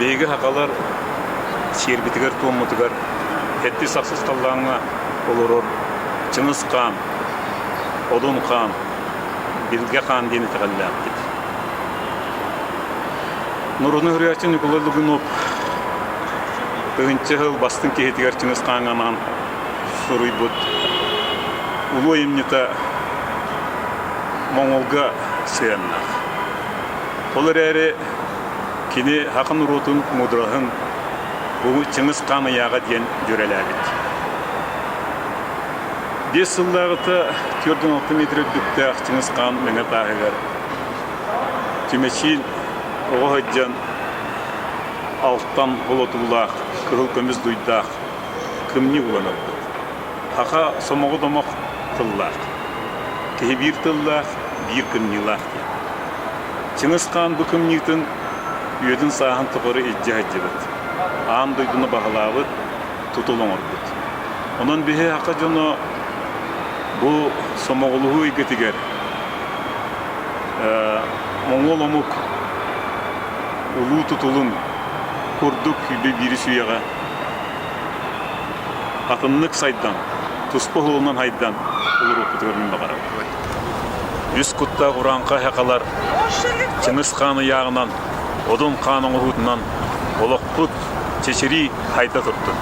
Биһиги сахалар сиэрбитигэр-туоммутугар сэттис-ахсыс халлааҥҥа олорор Чыҥыс Хаан, Одун Хаан, Билгэ Хаан диэн итэҕэллээхпит. Норуотун суруйааччы Ньукулай Лугунов тыһыынча сыл бастыҥ киһитигэр Чыҥыс Хааҥҥа анаан суруйбут улуу айымньыта Моҥолго сыһыаннаах. Ол эрээри кини саха норуотун муудараһын бу Чыҥыс Хаан ыйааҕа диэн дьүөрэлээбит. Биэс сыллааҕыта 46 метр үрдүктээх Чыҥыс Хаан мэҥэ тааһыгар Чүмэчиин оҕо сылдьан алтан болотуулаах, кыһыл көмүс дуйдаах кымньыы булан ылбыт. Саха сомоҕо домох тыллаах. Киһи биир тыллаах, биир кымньыылаах диэн. Чыҥыс Хаан бу кымньыытын үйэтин-сааһын тухары илдьэ сылдьыбыт. Аан дойдуну баһылаабыт, тутул оҥорбут. Онон биһи саха дьоно бу сомоҕолоһуу эйгэтигэр монгол омук улуу тутулун курдук 21 үйэҕэ атыннык сайдан, туспа уһулунан хайдан олоруохпутугар мин баҕарабын. Үс куттаах урааҥхай сахалар Чыҥыс Хаан ыйааҕынан, Одун Хаан оҥоһуутунан олохпут чэчирии хайда турдун.